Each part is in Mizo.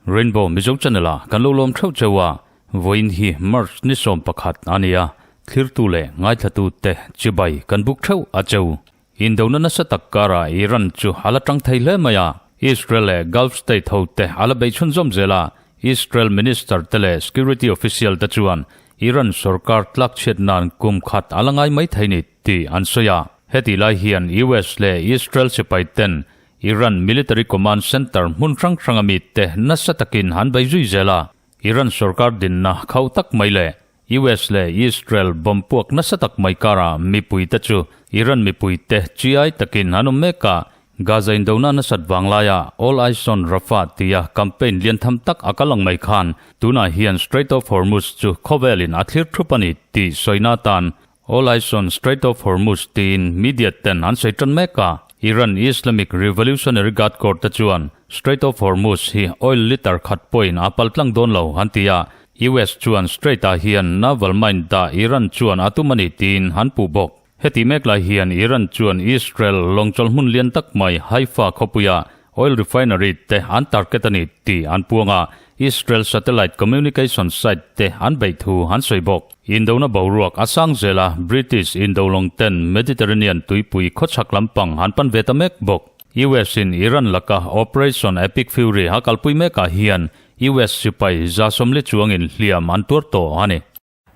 Rainbow Mizo Channel ah kan lo lawm theuh cheu a, vawiin hi March ni 11 a ni a, thlirtu leh ngaithlatu te chibai kan buk theuh a cheu. Indona nasa tak karah Iran chu a la tang thei hle mai a, Israel leh Gulf state ho te a la beih chhunzawm zel a, Israel minister te leh security official te chuan Iran sorkar tlak chhiat nan kum khat a la ngai mai thei ni tih an sawi a. Hetih lai hian US leh Israel sipai ten Iran military command center hmun hrang hranga mi te nasa takin an bei zui zel a, Iran sorkar dinna khauh tak mai leh US leh Israel bomb puak nasa tak mai karah mipuite chu Iran mipuite chiai takin an awm mek a, Gaza indona nasat vang laia All Eyes on Rafah tia campaign lian tham tak a kal ang mai khan tunah hian Strait of Hormuz chu khawvelin a thlir thup a ni tih sawina atan All Eyes on Strait of Hormuz tiin media ten an sawi tan mek a. Iran Islamic Revolutionary Guard Corps te chuan Strait of Hormuz hi oil litre khat pawhin a paltlang dawn lo an ti a, US chuan Strait-ah hian naval mine dah Iran chuan a tum a ni tiin an puh bawk. Heti mek lai hian Iran chuan Israel lawngchawlh hmun lian tak mai Haifa khawpuia oil refinery te an target a ni tih an puang a, Israel satellite communication site te an beih thu an sawi bawk. Indona boruak a sang zel a, British indolawng ten Mediterranean tuipui khawchhak lampang an pan ve ta mek bawk. US in Iran laka Operation Epic Fury a kalpui mekah hian US sipai 140 chuangin hliam an tuar tawh a ni.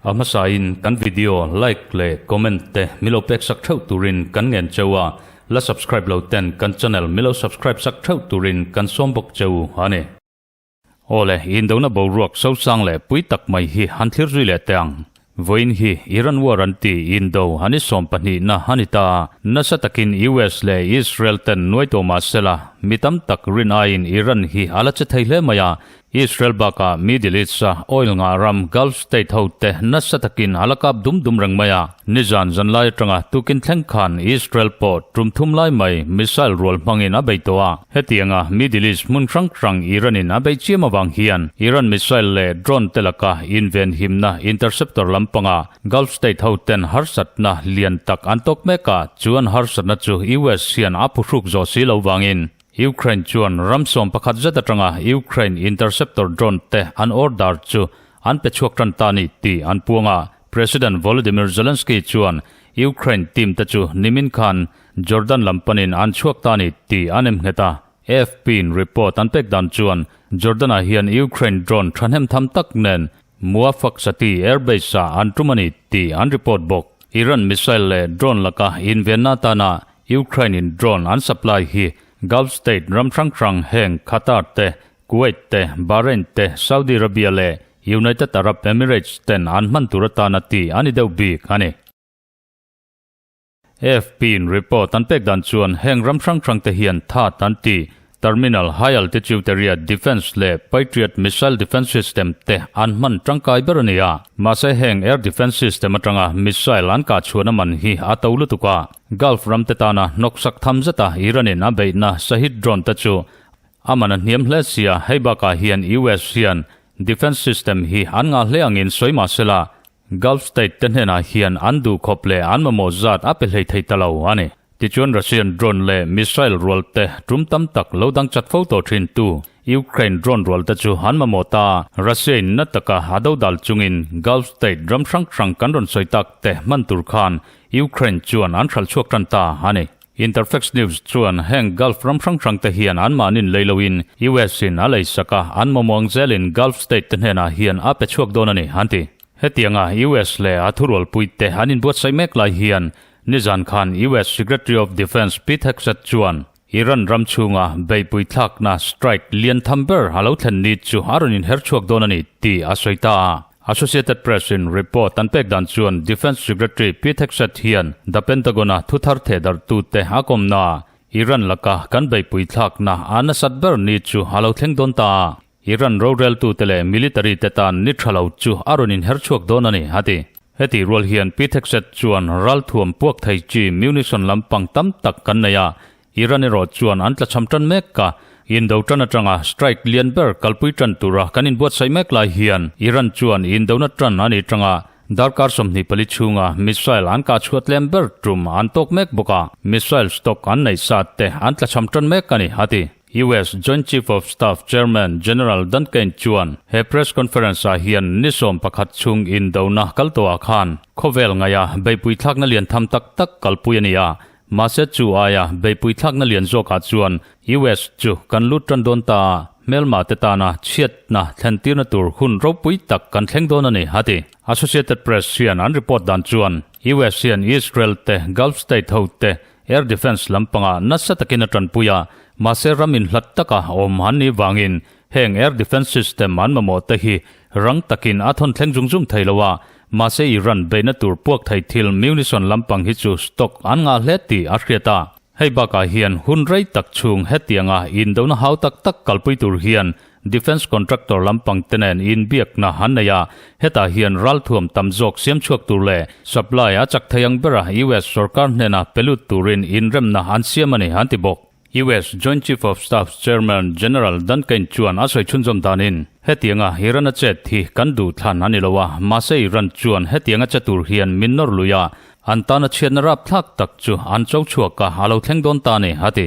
A hmasain kan video like leh comment te milo pek sak theuh turin kan ngen cheu a, la subscribe lo ten kan channel milo subscribe sak theuh turin kan sawm bawk cheu a ni. Awle, indona boruak sosang leh pui tak mai hi han thlir zui leh teh ang. Vawiin hi Iran war an ti indo an i 12 na a ni ta. Nasa takin US leh Israel ten nuai tawh mah sela, mi tam tak rin aiin Iran hi a la che thei hle mai a, Israel bakah Middle East-a oil ngah ram Gulf state ho te nasa takin a la kap dum dum reng mai a. Nizan zanlai atanga tukin thleng khan Israel pawh tum thum lai mai missile rual hmangin a bei tawh a. Hetianga Middle East hmun hrang hrang Iran-in a bei chiam avang hian Iran missile leh drone te laka invenhimna interceptor lampanga Gulf state ho ten harsatna lian tak an tawk mek a, chuan harsatna chu US hian a phuhruk zawh si lo vangin Ukraine chuan ram 11 zet atanga Ukraine interceptor drone te an order chu an pe chhuak tan ta ni tih an puang a. President Volodymyr Zelensky chuan Ukraine team te chu nimin khan Jordan lam panin an chhuak ta ni tih an em nghet a. AFP in report an pek dan chuan Jordan-ah hian Ukraine drone thahnem tham tak nen Muwaffaq Sati airbase ah an tum a ni tih an report bawk. Iran missile leh drone laka invenna atana Ukraine in drone an supply hi Gulf state ram hrang hrang heng Qatar te, Kuwait te, Bahrain te, Saudi Arabia leh United Arab Emirates ten an hman tur atana tih a ni deuh bik a ni. AFP in report an pek dan chuan heng ram hrang hrang te hian that an ti. Terminal High Altitude Area Defence leh Patriot Missile Defence System te an hman tangkai ber a ni a. Mahse heng air defence system atanga missile an kah chhuahna man hi a to lutuk a. Gulf ram te tana hnawksak tham zeta Iran in a beihna Shahid drone te chu a man a hniam hle sia. Hei bakah hian US hian defence system hi an ngah hle angin sawi mahsela Gulf state te hnenah hian an duhkhawp leh an mamawh zat a pe hlei thei ta lo a ni. Tichuan Russian drone leh missile rual te tum tam tak lo dang chat fo tawh thin tu Ukraine drone rual te chu an mamawh ta. Russia in na taka a do dal chungin Gulf state ram hrang hrang kan rawn sawi tak te hman tur khan Ukraine chuan an hralh chhuak tan ta a ni. Interfax News chuan heng Gulf ram hrang hrang te hian an mahnin lei loin US in a lei sak a, an mamawh ang zelin Gulf state te hnenah hian a pe chhuak dawn a ni, an ti. Hetianga US leh a thurualpui te an inbuatsaih mek lai hian nizan khan US Secretary of Defence Pete Hegseth chuan Iran ram chhunga beihpui thlakna strike lian tham ber a lo thlen ni chu a rawn inher chhuak dawn a ni tih a sawi ta a. Associated Press in report an pek dan chuan Defence Secretary Pete Hegseth hian The Pentagon-a thuthar thehdarhtute a kawmna Iran laka kan beihpui thlakna a nasat ber ni chu a lo thleng dawn ta a. Iran roreltute leh military te tan ni tha lo chu a rawn inher chhuak dawn a ni, a ti. Heti rual hian Pete Hegseth chuan ralthuam puak thei chi munition lampang tam tak kan nei a, Iran erawh chuan an tlachham tan mek a, indo tan atanga strike lian ber kalpui tan tura kan inbuatsaih mek lai hian Iran chuan indona tan a ni tanga. Darkar 24 chhunga missile an kah chhuah tlem ber tum an tawk mek bawk a, missile stock an neih sat te an tlachham tan mek a ni, a ti. US Joint Chief of Staff Chairman General Dan Caine chuan he press conference ah hian ni 11 chhung indona kal tawhah khan khawvel ngaia beihpui thlakna lian tham tak tak kalpui a ni a, mahse chu aia beihpui thlakna lian zawkah chuan US chu kan lut tan dawn ta a, hmelma te tana chhiatna thlentirna tur hun ropui tak kan thleng dawn a ni, a ti. Associated Press hian an report dan chuan US hian Israel te, Gulf state ho te, Air defence lampangah nasa takin a tanpui a, mahse ram inhlat taka awm an nih vangin heng air defence system an mamawh te hi rang takin a thawn thleng zung zung thei lo a, mahse Iran beihna tur puak thei thil munition lampang hi chu stock an ngah hle tih a hriat a. Hei bakah hian hun rei tak chhung hetianga indona hau tak tak kalpui tur hian Defence contractor lampang te nen inbiakna an nei a, hetah hian ralthuam tam zawk siam chhuak tur leh supply a chak thei ang bera US sorkar hnena pe lut turin inremna an siam a ni, an ti bawk. US Joint Chief of Staff Chairman General Dan Caine chuan a sawi chhunzawm danin, Hetianga Iran a chet hi kan duh thlan a ni lo a, mahse Iran chuan hetianga che tur hian min nawr lui a, an tana chhiatna rapthlak tak chu an cho chhuak a, a lo thleng dawn ta a ni, a ti.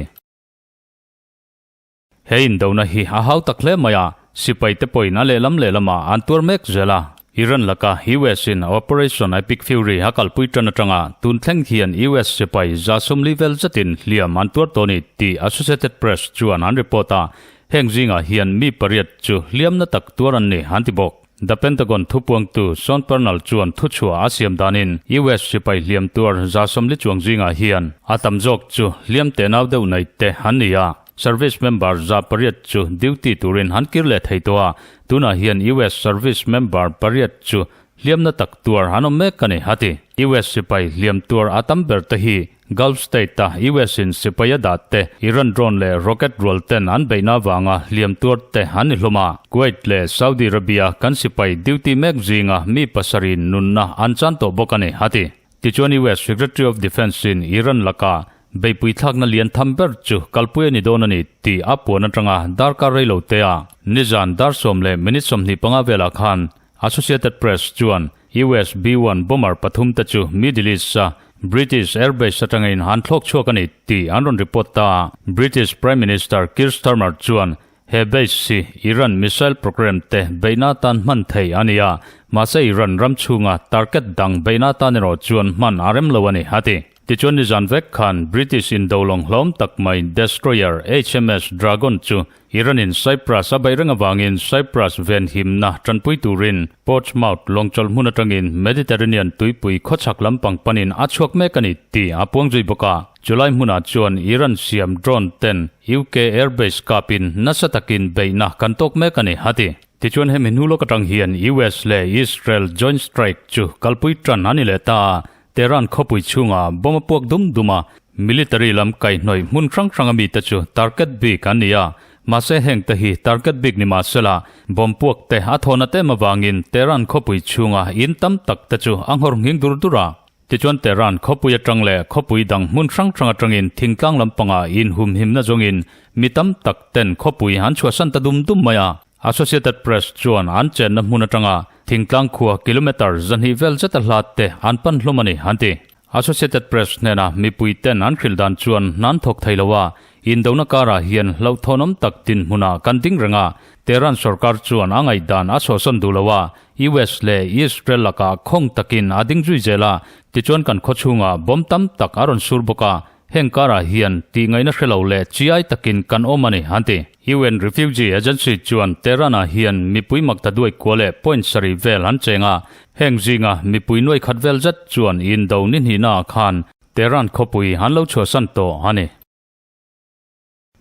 He indona hi a hau tak hle mai a, sipai te pawhin a lehlam lehlamah an tuar mek zel a. Iran laka US in Operation Epic Fury a kalpui tan atanga tun thleng hian US sipai 140 vel zetin hliam an tuar tawh a ni tih Associated Press chuan an report a, heng zingah hian mi pariat chu hliamna tak tuar an ni an ti bawk. The Pentagon thupuangtu Sean Parnell chuan thuchhuah a siam danin US sipai hliam tuar 140 chuang zingah hian a tam zawk chu hliam tenau deuh nei te an ni a. Service member 800 chu duty turin han kir leh thei tawh a, tunah hian US service member pariat chu hliamna tak tuar an awm mek a ni, a ti. US sipai hliam tuar a tam ber te hi Gulf state a US in sipai a dah te, Iran drone leh rocket rual ten an beihna avanga hliam tuar te an ni hlawm a. Kuwait leh Saudi Arabia kan sipai duty mek zinga mi pasarih nunna an chan tawh bawk a ni, a ti. Tichuan US Secretary of Defence in Iran laka beihpui thlakna lian tham ber chu kalpui a ni dawn a ni tih a puan atanga darkar rei lo te a. Nizan dar sawm leh minute 25 velah khan Associated Press chuan US B-one bomber pathum te chu Middle East a British airbase atangin an thlawk chhuak a ni tih an rawn report ta a. British Prime Minister Keir Starmer chuan He base hi Iran missile program te beihna atan hman thei a ni a, mahse Iran ram chhunga target dang beihna atan erawh chuan hman a rem lo a ni, a ti. Tichuan nizan vek khan British indolawng hlawm tak mai destroyer HMS Dragon chu Iran-in Cyprus a beih reng avangin Cyprus venhimna tanpui turin Portsmouth lawngchawlh hmun atangin Mediterranean tuipui khawchhak lampang panin a chhuak mek a ni tih a puang zui bawk a. Chulai hmunah chuan Iran siam drone ten UK airbase kapin nasa takin beihna kan tawk mek a ni, a ti. Tichuan hemi hnu lawk atang hian US leh Israel joint strike chu kalpui tan a ni leh ta a, Tehran khawpui chhungah bomb a puak dum dum a, military lam kaihhnawih hmun hrang hranga mite chu target bik an ni a, mahse heng te hi target bik ni mahsela bomb puak te a thawhna tem avangin Tehran khawpui chhunga in tam tak te chu a nghawr nghing dur dur a. Tichuan Tehran khawpui atang leh khawpui dang hmun hrang hrang atangin thingtlang lampangah inhumhimna zawngin mi tam tak ten khawpui an chhuahsan ta dum dum mai a. Associated Press chuan an chenna hmun atanga thingtlang khua kilometre 200 vel zeta hlat te an pan hlawm a ni, an ti. Associated Press hnena mipui ten an hrilh dan chuan hnan thawk thei lo a, indona karah hian hlauhthawnawm tak dinhmunah kan ding reng a, Tehran sorkar chuan a ngaihdan a sawhsawn duh lo a, US leh Israel lakah khawng takin a ding zui zel a, tichuan kan khawchhungah bomb tam tak a rawn sur bawk a, heng karah hian tih ngaihna hre lo leh chiai takin kan awm a ni, an ti. UN Refugee Agency chuan Tehran-ah hian mipui makta duai kua leh point sarih vel an cheng a, heng zinga mipui nuai khat vel zet chuan indo ni hnihnaah khan Tehran khawpui an lo chhuahsan tawh a ni.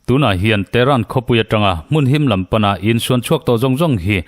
Tunah hian Tehran khawpui atanga hmun him lam pana insuan chhuak tawh zawng zawng hi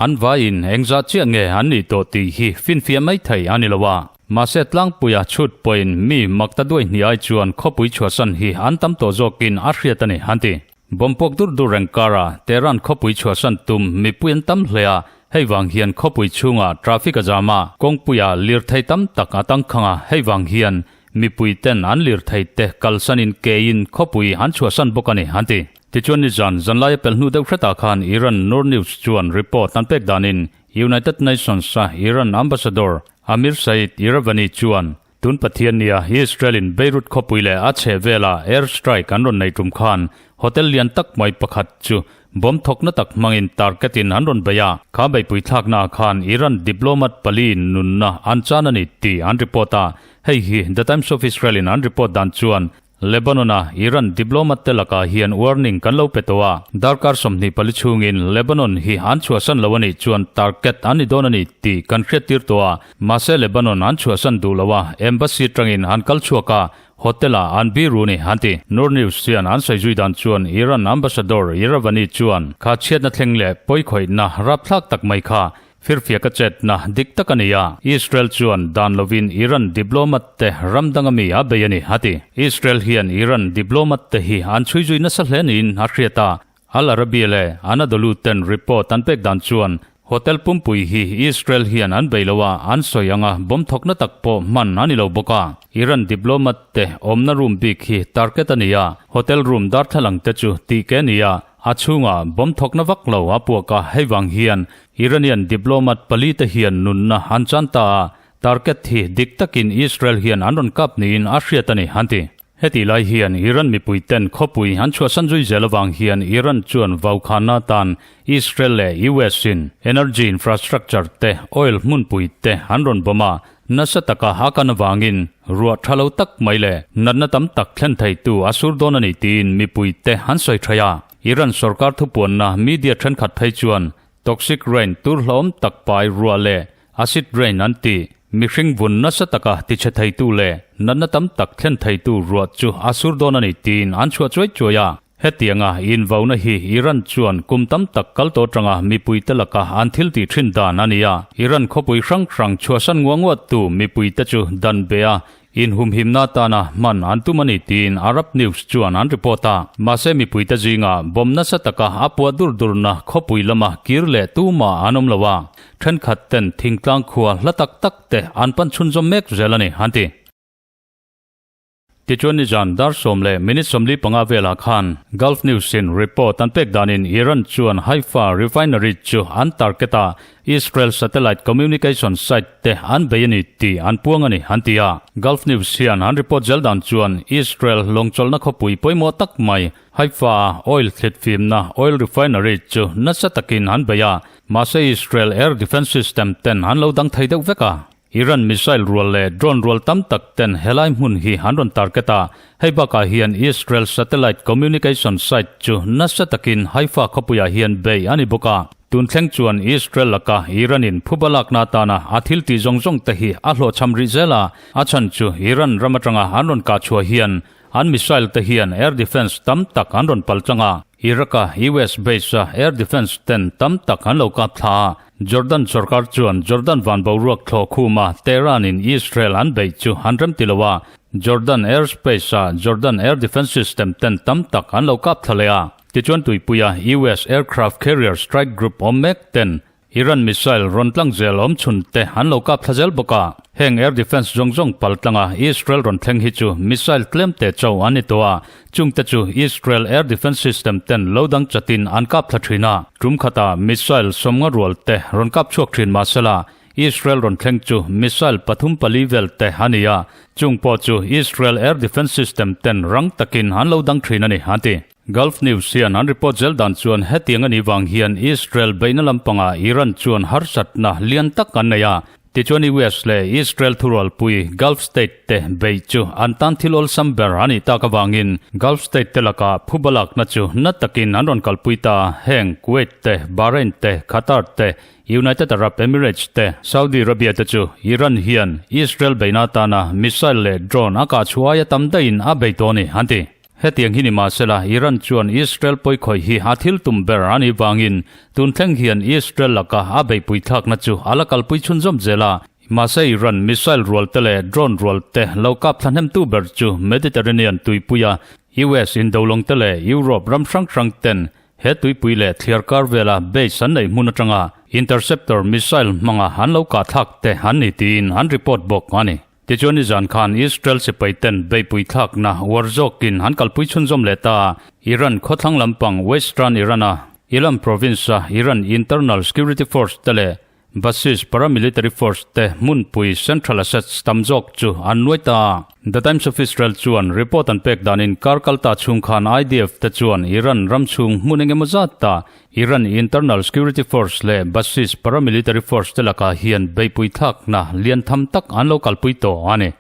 an vaiin engzah chiah nge an nih tawh tih hi finfiah mai thei a ni lo a. Mahse tlangpuia chhut pawhin mi makta duai hnih ai chuan khawpui chhuahsan hi an tam tawh zawkin a hriat a ni, an ti. Bomb puak dur dur reng kara Tehran khawpui chhuahsan tum mipui an tam hle a, hei vang hian khawpui chhungah traffic a jam a, kawngpuia lirthei tam tak a tangkhang a, hei vang hian Mipui ten an lirthei te kalsanin keiin khawpui an chhuahsan bawk a ni, an ti. Tichuan nizan zanlaia pel hnu deuh hretah khan Iran Noor News chuan report an pek danin United Nations a Iran Ambassador Amir Saeed Iravani chuan tun Pathiannia Israel-in Beirut khawpui leh a chhehvela air strike an rawn nei tum khan hotel lian tak mai pakhat chu bomb thawkna tak hmangin target-in an rawn bei a. Kha beihpui thlaknaah khan Iran diplomat paliin nunna an chan a ni tih an report a. Hei hi The Times of Israel-in an report dan chuan Lebanon-a Iran diplomat te lakah hian warning kan lo pe tawh a, darkar 24 chhungin Lebanon hi an chhuahsan lo a nih chuan target an ni dawn a ni tih kan hriattir tawh a, mahse Lebanon an chhuahsan duh lo a, embassy atangin an kal chhuak a, hotel-ah an biru a ni an ti. Noor News hian an sawi zui dan chuan Iran ambassador Iravani chuan kha chhiatna thleng leh pawikhawihna rapthlak tak mai kha Firfiak a chetna dik tak a ni a, Israel chuan dan lovin Iran diplomat te ram danga mi a bei a ni, a ti. Israel hian Iran diplomat te hi an chhui zui nasa hle niin a hriat a, Al Arabiya leh Anadolu ten report an pek dan chuan hotel pumpui hi Israel hian an bei lo a, an sawi anga bomb thawkna tak pawh hman a ni lo bawk a. Iran diplomat te awmna room bik hi target a ni a, hotel room darthlalang te chu tih ke a ni a, A chhungah bomb thawkna vak lo a puak a, hei vang hian Iranian diplomat pali te hian nunna an chan ta a, target hi dik takin Israel hian an rawn kap niin a hriat a ni, an ti. Hetih lai hian Iran mipui ten khawpui an chhuahsan zui zel avang hian Iran chuan vaukhana tan Israel leh US in energy infrastructure te oil hmunpui te an rawn bomb a, Nasa taka a kan avangin ruah tha lo tak mai leh natna tam tak thlen theitu a sur dawn a ni tiin mipuite an sawi thaih a. Iran sorkar thupuanna media thenkhat phei chuan toxic rain tur hlawm tak pai ruah leh acid rain an tih mihring vun nasa taka tichhe theitu leh natna tam tak thlen theitu ruah chu a sur dawn a ni tiin an chhuah chuai chuai a. Hetianga invauna hi Iran chuan kum tam tak kal tawh atanga mipuite laka an thil tih thin dan a ni a. Iran khawpui hrang hrang chhuahsan nguah nguahtu mipuite chu dan be a, inhumhimna atana hman an tum a ni tiin Arab News chuan an report a. Mahse mipuite zingah bomb nasa taka a puah dur durna khawpui lama kir leh tumah an awm lo a, thenkhat ten thingtlang khua hla tak tak te an pan chhunzawm mek zel a ni, an ti. Tichuan nizan dar 10:45 velah khan Gulf News in report an pek danin Iran chuan Haifa refinery chu an target a, Israel satellite communication site te an bei a ni tih an puang a ni an ti a. Gulf News hian an report zel dan chuan Israel lawngchawlhna khawpui pawimawh tak mai Haifa a oil thlit fimna oil refinery chu nasa takin an bei a, mahse Israel air defence system ten an lo dang thei deuh vek a. Iran missile rual leh drone rual tam tak ten helai hmun hi an rawn target a, hei bakah hian Israel satellite communication site chu nasa takin Haifa khawpuiah hian bei a ni bawk a. Tun thleng chuan Israel laka Iran-in phuba lakna atana a thil tih zawng zawng te hi a hlawhchham rih zel a, a chhan chu Iran ram atanga an rawn kah chhuah hian an missile te hian air defence tam tak an rawn pal tlang a, Iraq-a US base-a air defence ten tam tak an lo kap thla a. Jordan sorkar chuan Jordan van boruak thlawh khuma Tehran-in Israel an beih chu an rem ti lo a, Jordan airspace-a Jordan air defence system ten tam tak an lo kap thla leh a. Tichuan tuipuia US aircraft carrier strike group awm mek ten Iran missile rawn tlang zel awm chhun te an lo kap thla zel bawk a. Heng air defence zawng zawng pal tlanga Israel rawn thleng hi chu missile tlem te cho an ni tawh a, Chungte chu Israel air defence system ten lo dang chatin an kap thla thin a, tum khata missile 50 rual te rawn kap chhuak thin mahsela Israel rawn thleng chu missile pathum pali vel te a ni a, chung pawh chu Israel air defence system ten rang takin an lo dang thin a ni, an ti. Gulf News hian an report zel dan chuan hetiang a nih vang hian Israel beihna lampangah Iran chuan harsatna lian tak an nei a, Tichuan US leh Israel thurualpui Gulf State te beih chu an tan thil awlsam ber a nih tak avangin Gulf State te lakah phuba lakna chu na takin an rawn kalpui ta a, heng Kuwait te, Bahrain te, Qatar te, United Arab Emirates te, Saudi Arabia te chu Iran hian Israel beihna atana missile leh drone a kah chhuah aia tam daihin a bei tawh a ni, an ti. Hetiang hi ni mahsela Iran chuan Israel pawikhawih hi a thil tum ber a nih vangin tun thleng hian Israel laka a beihpui thlakna chu a la kalpui chhunzawm zel a. Mahse Iran missile rual te leh drone rual te lo kap thlahnemtu ber chu Mediterranean tuipuia US indolawng te leh Europe ram hrang hrang ten he tuipui leh thliar kar vela base an neih hmun atanga interceptor missile hmanga an lo kah thlak te an ni tiin an report bawk a ni. Tichuan nizan khan Israel sipai ten beihpui thlakna uar zawkin an kalpui chhunzawm leh ta a, Iran khawthlang lampang Western Iran-a Ilam province-a Iran Internal Security Force te leh Basij paramilitary force te hmunpui central assets tam zawk chu an nuai ta a. The Times of Israel chuan report an pek danin kar kalta chhung khan IDF te chuan Iran ram chhung hmun eng emaw zat ta Iran Internal Security Force leh Basij paramilitary force te lakah hian beihpui thlakna lian tham tak an lo kalpui tawh a ni.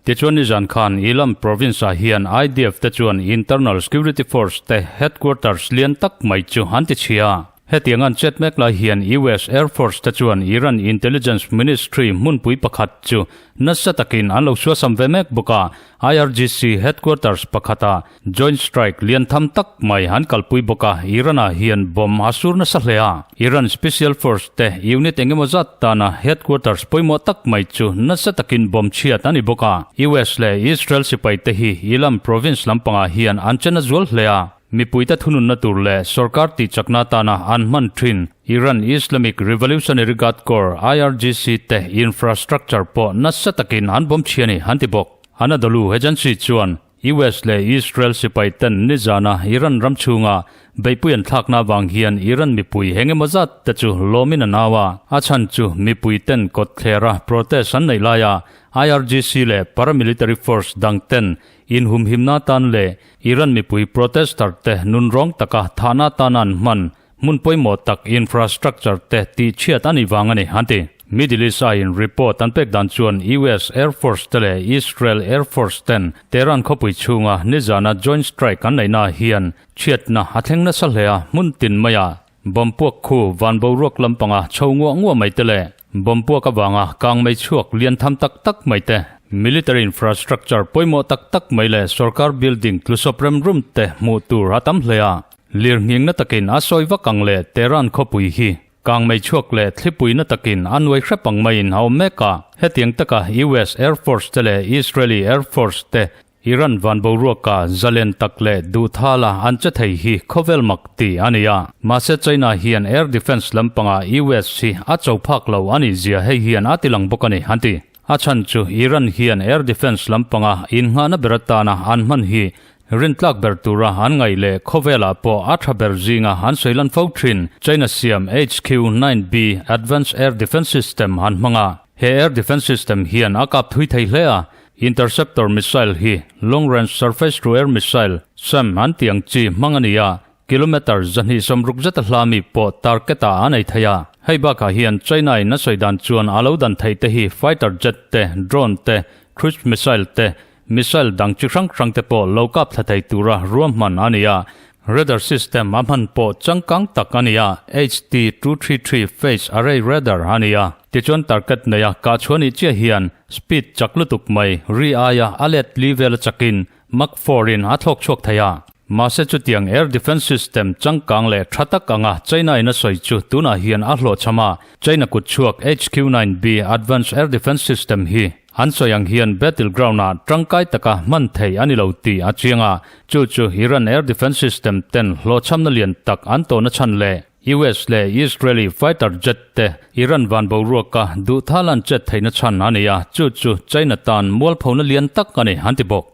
Tichuan nizan khan Ilam province-ah hian IDF te chuan Internal Security Force te headquarters lian tak mai chu an ti chhia. Hetiang an chet mek lai hian US Air Force te chuan Iran Intelligence Ministry hmunpui pakhat chu nasa takin an lo suasam ve mek bawk a, IRGC headquarters pakhata Joint strike lian tham tak mai an kalpui bawk a, Iran-ah hian bomb a sur nasa hle a. Iran Special Force te unit eng emaw zat tana headquarters pawimawh tak mai chu nasa takin bomb chhiat a ni bawk a. US leh Israel sipai te hi Ilam province lampangah hian an chen a zual hle a. Mipuite thununna tur leh sorkar tihchakna atana an hman thin Iran Islamic Revolutionary Guard Corps, IRGC, te infrastructure pawh nasa takin an bomb chhia a ni, an ti bawk. Anadolu Agency chuan US leh Israel sipai ten nizana Iran ram chhunga beihpui an thlakna avang hian Iran mipui eng emaw zat te chu lawmin an au a, a chhan chu mipui ten kawtthlera protest an neih laia IRGC leh paramilitary force dang ten inhumhimna tan leh Iran mipui protester te nunrawng taka thahna tana an hman Hmun pawimawh tak infrastructure te tih chhiat a nih vang a ni, an ti. Middle East aiin report an pek dan chuan US Air Force te leh Israel Air Force ten Tehran khawpui chhunga nizana joint strike an neihna hian chhiatna a thleng nasa hle a, hmun tin maiah bomb puak khu van boruak lampanga chho nguah nguah mai te leh bomb puak avanga kang mei chhuak lian tham tak tak mai te, military infrastructure pawimawh tak tak mai leh sorkar building tlusawp rem rum te hmuh tur a tam hle a. Lirnghingna takin a sawi vak ang leh Tehran khawpui hi kangmei chhuak leh thlipuina takin a nuai hrep ang maiin a awm mek a. Hetiang taka US Air Force te leh Israeli Air Force te Iran van boruaka zalen tak leh duhthala an che thei hi khawvel mak ti a ni a. Mahse China hian air defence lampanga US hi a cho phak lo a nih zia hei hian a tilang bawk a ni, an ti. A chhan chu Iran hian air defence lampanga innghahna ber atana an hman hi Rintlak ber tura an ngaih leh khawvelah pawh a tha ber zinga an sawi lan fo thin China siam HQ-9B Advanced Air Defence System an hmang a. He air defence system hian a kap thui thei hle a, interceptor missile hi long range surface to air missile, SAM, an tih ang chi hmang a ni a, kilometre 260 zeta hla mi pawh target ah a nei thei a. Hei bakah hian China in a sawi dan chuan a lo dan theih te hi fighter jet te, drone te, cruise missile te, Missile dang chi hrang hrang te pawh lo kap thla thei tura ruahman a ni a, radar system a hman pawh changkang tak a ni a, HT233 phase array radar a ni a. Tichuan target neia kah chhuah nih chiah hian speed chak lutuk mai ri aia a let li vel a chakin Mach 4 in a thlawk chhuak thei a. Mahse chutiang air defence system changkang leh tha tak anga China in a sawi chu tunah hian a hlawhchham a, China kut chhuak HQ-9B advanced air defence system hi An sawi ang hian battle ground-ah tangkai taka hman thei a ni lo tih a chiang a, chu chu Iran air defence system ten hlawhchhamna lian tak an tawhna chhan leh US leh Israeli fighter jet te Iran van boruaka duhthal an chet theihna chhan a ni a, chu chu China tan mualphona lian tak a ni, an ti bawk.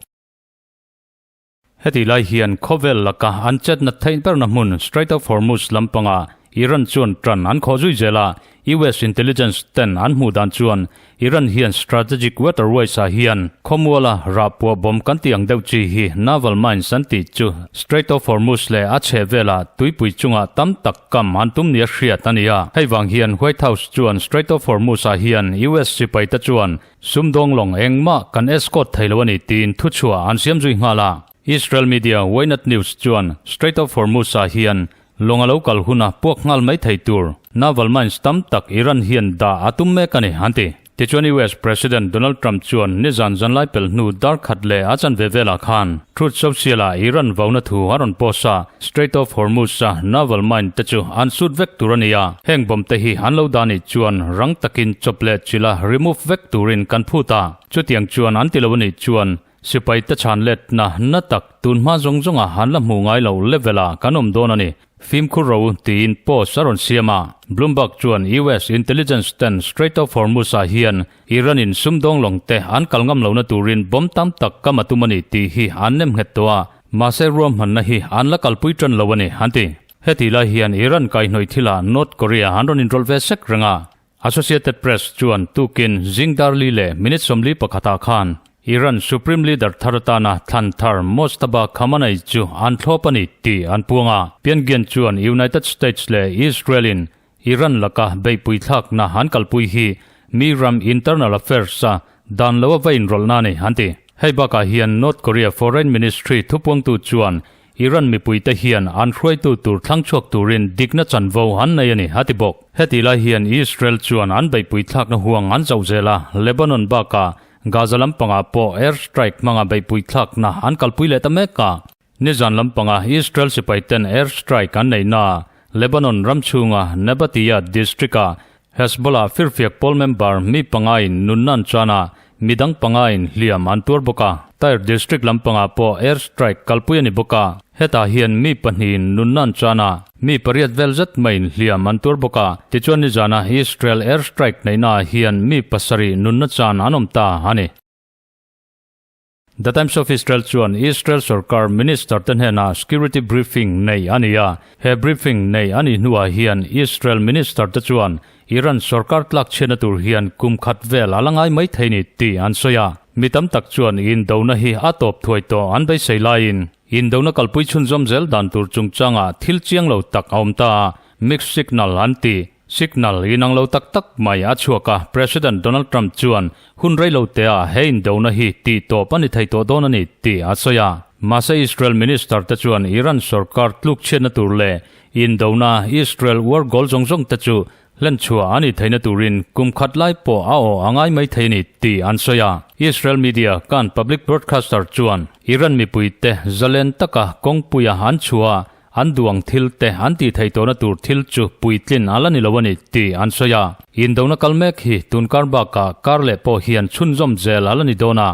Heti lai hian khawvel laka an chetna theih berna hmun Strait of Hormuz lampangah Iran chuan tan an khawh zui zel a, US intelligence ten an hmuh dan chuan Iran hian strategic waterways ah hian khawmuala rahpuah bomb kan tih ang deuh chi hi naval mines an tih chu Strait of Hormuz leh a chheh velah tuipui chungah tam tak kam an tum nia hriat a ni a. Hei vang hian White House chuan Strait of Hormuz ah hian US sipaite chuan Sumdawng lawng engmah kan escort thei lo a ni tiin thuchhuah an siam zui nghal a. Israel media Ynet News chuan Strait of Hormuz-ah hian lawng a lo kal huna puak nghal mai thei tur naval mines tam tak Iran hian dah a tum mek a ni, an ti. Tichuan US President Donald Trump chuan nizan zanlai pel hnu dar khat leh a chanve velah khan Truth Social-ah Iran vauna thu a rawn post a. Strait of Hormuz-a naval mine te chu an sut vek tur a ni a, heng bomb te hi an lo dah nih chuan rang takin chawp leh chila remove vek turin kan phut a, chutiang chuan an ti lo a nih chuan sipai te chhan letna na tak tun hma zawng zawnga an la hmuh ngai lo level ah kan awm dawn a ni, fimkhur ro tiin post a rawn siam a. Bloomberg chuan US intelligence ten Strait of Hormuz-ah hian Iran-in sumdawng lawng te an kal ngam lohna turin bomb tam tak kam a tum a ni tih hi an nem nghet tawh a, Mahse ruahmanna hi an la kalpui tan lo a ni, an ti. Heti lai hian Iran kaihhnawih thilah North Korea an rawn inrawlh ve sek reng a. Associated Press chuan tukin zing dar li leh minute 41 ah khan Iran Supreme Leader thar atana thlan thar Mojtaba Khamenei chu an thlawp a ni tih an puang a. Pyongyang chuan United States leh Israel-in Iran laka beihpui thlakna an kalpui hi mi ram internal affairs-a dan lo a va inrawlhna a ni, an ti. Hei bakah hian North Korea Foreign Ministry thupuangtu chuan Iran mipuite hian an hruaitu tur thlang chhuak turin dikna chanvo an nei a ni, a ti bawk. Heti lai hian Israel chuan an beihpui thlakna huang an zoh zel a, Lebanon bakah Gaza lampangah pawh air strike hmanga beihpui thlakna an kalpui leh ta mek a. Nizan lampanga Israel sipaiten air strike an neih naah Lebanon ram chhunga Nabatiya district-ah Hezbollah firfiak pawl member mi pangain nunna an chan a, midang pangain hliam an tuar bawk a. Tyre district lampangah pawh air strike kalpui a ni bawk a, hetah hian mi pahnihin nunna an chan a, mi pariat vel zet maiin hliam an tuar bawk a. Tichuan nizana Israel air strike neihnaah hian mi pasarih nunna chan an awm ta a ni. The Times of Israel chuan Israel sorkar minister te hnenah security briefing nei a ni a. He briefing nei a nih hnuah hian Israel minister te chuan Iran sorkar tlak chhiatna tur hian kum khat vel a la ngai mai thei ni tih an sawi a. Mi tam tak chuan indona hi a tawp thuai tawh an beisei laiin indona kalpui chhunzawm zel dan tur chungchangah thil chiang lo tak a awm ta a, mixed signal an ti. Signal inang lo tak tak mai a chhuak a, President Donald Trump chuan hun rei lo te ah he indona hi tih tawp a ni thei tawh dawn a ni tih a sawi a. Mahse Israel Minister te chuan Iran sorkar tluk chhiatna tur leh indona Israel war goal zawng zawng te chu hlen chhuah a ni theihna turin kum khat lai pawh a aw a ngai mai thei a ni tih an sawi a. Israel media kan public broadcaster chuan Iran mipui te zalen taka kawngpuia an chhuah a, An duang thil te an tih theih tawhna tur thil chu puitlin a la ni lo a ni tih an sawi a. Indona kal mek hi tun kar bakah kar leh pawh hian chhunzawm zel a la ni dawn a.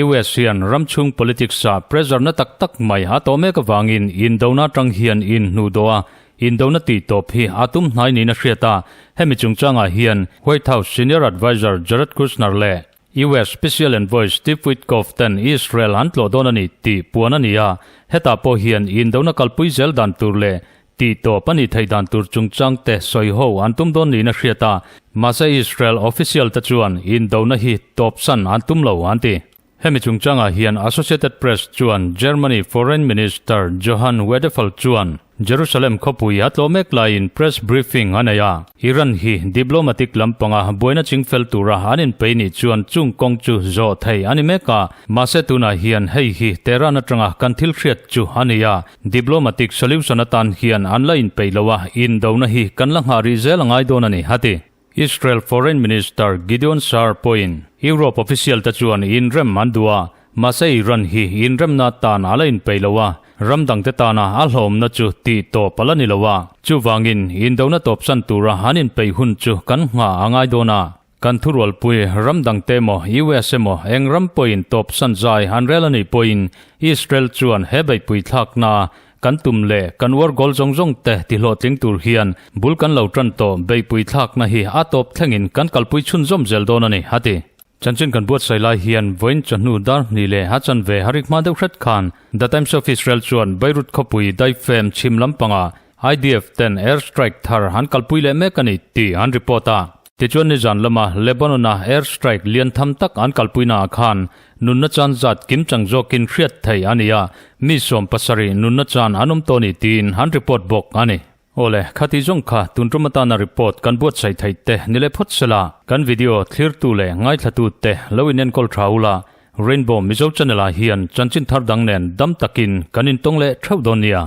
US hian ram chhung politics ah pressure na tak tak mai a tawh mek avangin indona atang hian inhnuh dawh a, indona tih tawp hi a tum hnai niin a hriat a. Hemi chungchangah hian White House senior adviser Jared Kushner leh US Special Envoy Steve Witkoff ten Israel an tlawh dawn a ni tih puan a ni a, hetah pawh hian indona kalpui zel dan tur leh tih tawp a nih theih dan tur chungchang te sawi ho an tum dawn niin a hriat a, mahse Israel official te chuan indona hi tawpsan an tum lo an ti. Hemi chungchangah hian Associated Press chuan Germany Foreign Minister Johann Wadephul chuan Jerusalem khawpui a tlawh mek laiin press briefing a nei a, Iran hi diplomatic lampanga buaina chingfel tura an inpei nih chuan chung kawng chu zawh thei a ni mek a, mahse tunah hian hei hi Tehran atanga kan thil hriat chu a ni a, diplomatic solution atan hian an la inpeih lo a, indona hi kan la nghah rih zel a ngai dawn a ni, a ti. Israel Foreign Minister Gideon Saar pawhin Europe official te chuan inrem an duh a, mahse Iran hi inremna tan a la inpeih lo a, ram dangte tana a hlawmna chu tih tawp a la ni lo a. Chuvangin indona tawpsan tura an inpeih hun chu kan nghah a ngai dawn a. Kan thurualpui ram dangte emaw US emaw eng ram pawhin tawpsan zai an rel a nih pawhin Israel chuan he beihpui thlakna Kan tum leh kan uar goal zawng zawng te ti hlawhtling tur hian bul kan lo tan tawh beihpui thlakna hi a tawp thlengin kan kalpui chhunzawm zel dawn a ni, a ti. Chanchin kan buatsaih lai hian vawiin chawhnu dar hnih leh a chanve harik hma deuh hret khan The Times of Israel chuan Beirut khawpui daifem chhim lampangah IDF ten air strike thar an kalpui leh mek a ni tih an report a. Tichuan nizan lama Lebanon-a air strike lian tham tak an kalpuinaah khan nunna chan zat kim chang zawkin hriat theih a ni a, mi 70 nunna chan an awm tawh a ni tiin an report bawk a ni. Awle, khati zawng kha tun tum atana report kan buatsaih theih te ni leh phawt sela, kan video thlirtu leh ngaithlatute te lo inenkawl tha ula, Rainbow Mizo channel ah hian chanchin thar dang nen dam takin kan intawng leh theuh dawn nia.